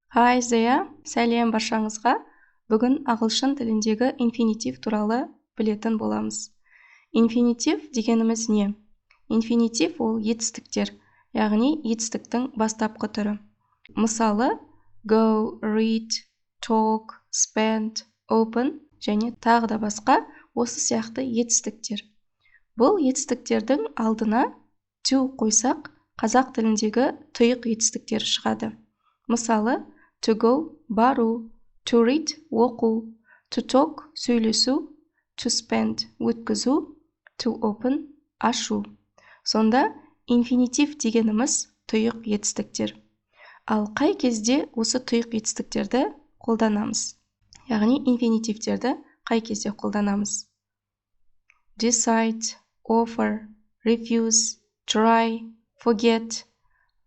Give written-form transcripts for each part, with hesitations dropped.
Hi there! Сәлем баршаңызға! Бүгін ағылшын тіліндегі инфинитив туралы білетін боламыз. Инфинитив дегеніміз не? Инфинитив ол етістіктер, яғни етістіктің бастапқы түрі. Мысалы, go, read, talk, spend, open және тағы да басқа осы сияқты етістіктер. Бұл етістіктердің алдына to қойсақ, қазақ тіліндегі тұйық етістіктер шығады. Мысалы, to go бару, to read оқу, to talk сөйлесу, to spend өткізу, to open ашу. Сонда инфинитив дегеніміз тұйық етістіктер. Ал қай кезде осы тұйық етістіктерді қолданамыз? Яғни инфинитивтерді қай кезде қолданамыз? Decide, offer, refuse, try, forget,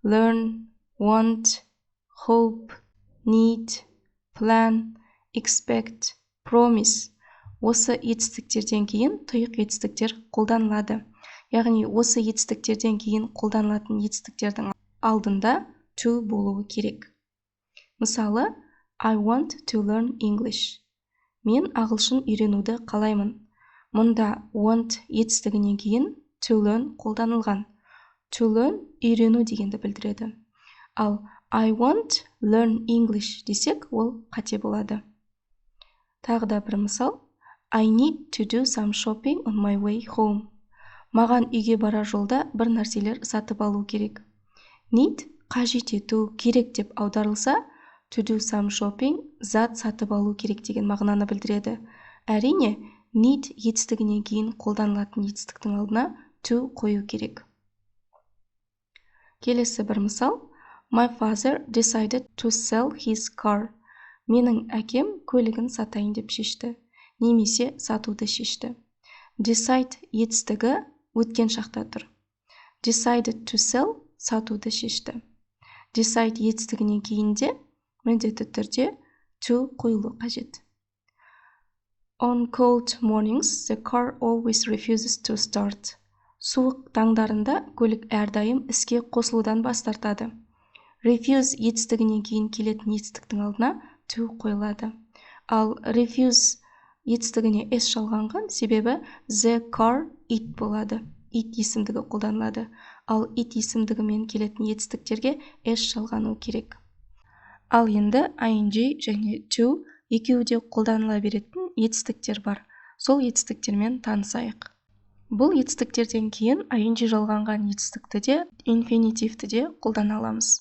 learn, want, hope, need, plan, expect, promise. Осы етістіктерден кейін тұйық етістіктер қолданылады. Яғни осы етістіктерден кейін қолданылатын етістіктердің алдында to болуы керек. Мысалы, I want to learn English. Мен ағылшын үйренуді қалаймын. Мұнда want етістігінен кейін to learn қолданылған. To learn үйрену дегенді білдіреді. Ал I want learn English десек, ол қате болады. Тағы да бір мысал. I need to do some shopping on my way home. Маған үйге барар жолда бір нәрселер сатып алу керек. Need қажет ету керек деп аударылса, to do some shopping зат сатып алу керек деген мағынаны білдіреді. Әрине, need етістігінен кейін қолданылатын етістіктің алдына to қою керек. Келесі бір мысал. My father decided to sell his car. Менің әкем көлігін сатайын деп шешті, немесе сатуды шешті. Decide етістігі өткен шақта тұр. Decided to sell сатуды шешті. Decide етістігінен кейін де міндетті түрде to қойылу қажет. On cold mornings, the car always refuses to start. Суық таңдарында көлік әрдайым іске қосылудан бас тартады. Refuse етістігінен кейін келетін етістіктің алдына to қойылады. Ал refuse етістігіне s жалғанған, себебі the car it болады. It есімдігі қолданылады. Ал it есімдігімен келетін етістіктерге s жалғану керек. Ал енді ing және to екеуі де қолданыла беретін етістіктер бар. Сол етістіктермен танысайық. Бұл етістіктерден кейін ing жалғанған етістікті де, инфинитивті де қолдана аламыз.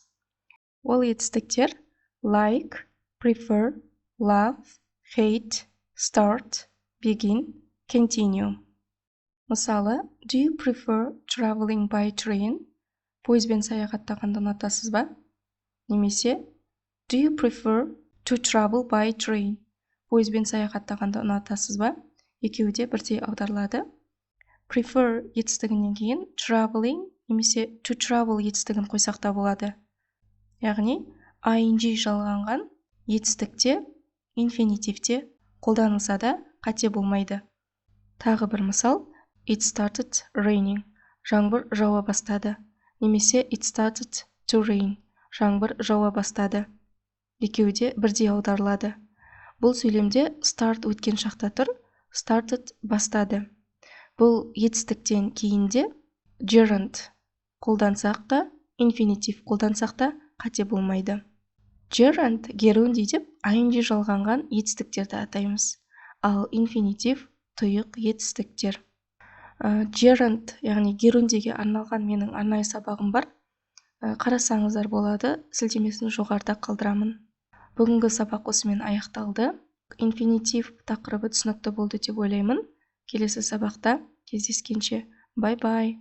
Ол етістіктер like, prefer, love, hate, start, begin, continue. Мысалы, do you prefer traveling by train? Пойызбен саяхаттағанды ұнатасыз ба? Немесе do you prefer to travel by train? Пойызбен саяхаттағанды ұнатасыз ба? Екеуі де бірдей аударылады. Prefer етістігінен кейін traveling немесе to travel етістігін қойсақ та болады. Яғни ing жалғанған етістікте, инфинитивте қолданылса да қате болмайды. Тағы бір мысал, it started raining. Жаңбыр жауа бастады. Немесе it started to rain. Жаңбыр жауа бастады. Екеуі де бірдей аударылады. Бұл сөйлемде start өткен шақта тұр, started бастады. Бұл етістіктен кейін де gerund қолдансақ та, инфинитив қолдансақ та қате болмайды. Gerund, герундий деп ing жалғанған етістіктерді атаймыз. Ал инфинитив тұйық етістіктер. Gerund, яғни герундийге арналған менің арнайы сабағым бар. Қарасаңыздар болады, сілтемесін жоғарыда қалдырамын. Бүгінгі сабақ осымен аяқталды. Инфинитив тақырыбы түсінікті болды деп ойлаймын. Келесі сабақта кездескенше. Бай-бай.